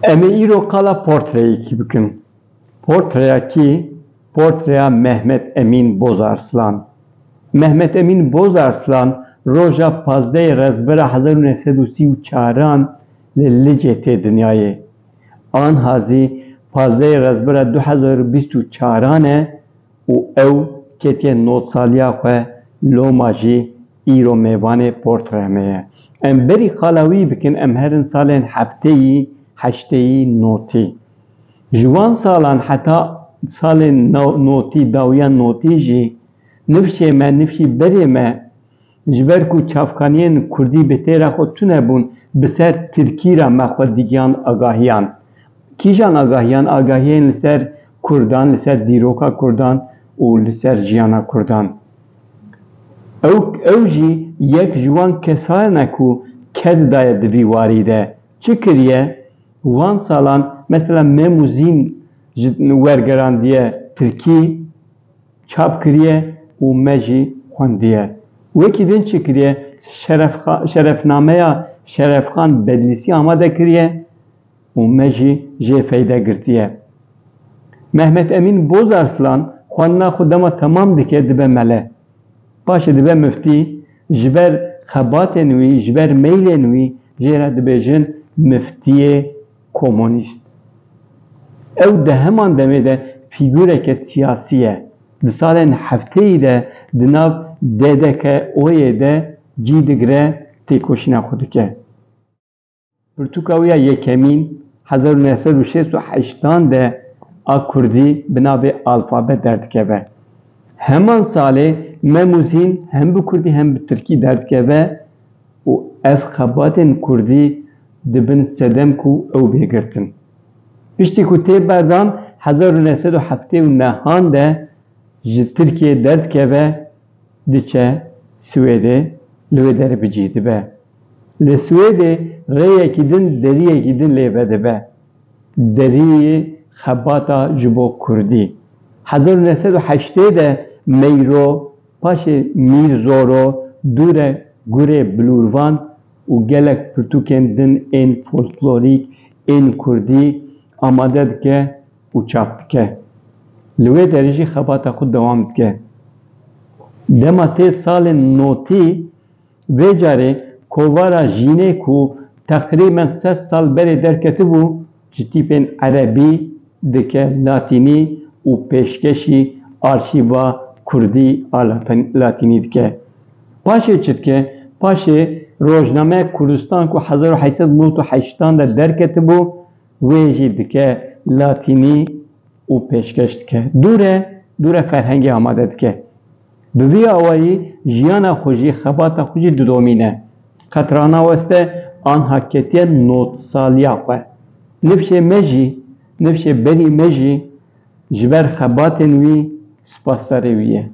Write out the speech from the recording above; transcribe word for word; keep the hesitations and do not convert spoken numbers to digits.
Em ê îro qala portreyekî bikin. Portreya kî? Portreya Mehmet Emîn Bozarslan. Mehmet Emîn Bozarslan roja pazdehê Rezbera hezar û neh sed û sî û çaran li Licê tê dinyayê. Anha zî pazdehê Rezbera du hezar û bîst û çaran e û ew ketiye nodsaliya xwe, loma jî îro mêvanê portreya me ye. Em berî qala wî bikin, em herin salên hefteyî, heşteyî, notî. Ji wan salan heta salên no-, notî, dawiya notî jî nifşê me, nifşî berê me, ji ber ku çavkaniyên kurdî bi têra xwe tune bûn, bi ser tirkî re me xwe digiyan agahiyan. Kîjan agahiyan? Agahiyên li ser kurdan, li ser dîroka kurdan û li ser jiyana kurdan. Ew, ew jî yek ji wan kesan e ku ked daye di vî warî de. Çi kiriye? Wan salan mesela Mem û Zîn ji wergerandiye tirkî, çap kiriye û me jî xwendiye. Wekî din çi kiriye? Şerefxa-, şerefnameya Şerefxan Bedlîsî amade kiriye û me jî jê feyde girtiye. Mehmet Emîn Bozarslan xwendina xwe dema temam dike, dibe mele. Paşê dibe miftî, ji ber xebatên wî, ji ber meylên wî jê re dibêjin miftiyê komunîst. Ew di heman demê de fîgureke siyasî ye. Di salên hefteyî de di nav D D K O'yê de cî digire, têkoşîna xwe dike. Pirtûka wî ya yekemîn hezar û neh sed û şêst û heştan de a kurdî bi navê Alfabe derdikeve. Heman salê Mem û Zîn hem bi kurdî hem bi tirkî derdikeve û ev xebatên kurdî dibin sedem ku ew bê girtin. Piştî ku tê berdan, hezar û neh sed û heftê û nehan de ji Tirkiyê derdikeve, diçe Swêdê, li wê derê bi cih dibe. Li Swêdê rêyekî din, deriyekî din lê vedibe. Deriyê xebata ji bo kurdî. Hezar û neh sed û heştê de Meyro, paşê Mîr Zoro, dûre gurê Bilûrvan û gelek pirtûkên din ên folklorîk, ên kurdî amade dike û çap dike. Li wê derê jî xebata xwe dewam dike. Dema tê salên notî, vê carê kovara Jînê ku teqrîben sed sal berê derketibû, ji tîpên erebî dike latînî û pêşkêşî arşîva kurdî a latin-, latînî dike. Paşê çi dike? Paşê rojnameya Kurdistan ku hezar û heşt sed û nod û heştan de derketibû, wê jî dike latînî û pêşkêş dike. Dûre, dûre ferhengê amade dike. Bi vî awayî jiyana xwe jî, xebata xwe jî didomîne. Qet ranaweste, anha ketiye nodsaliya xwe. Nifşê me jî, nifşê berî me jî ji ber xebatên wî spasdarê wî ye.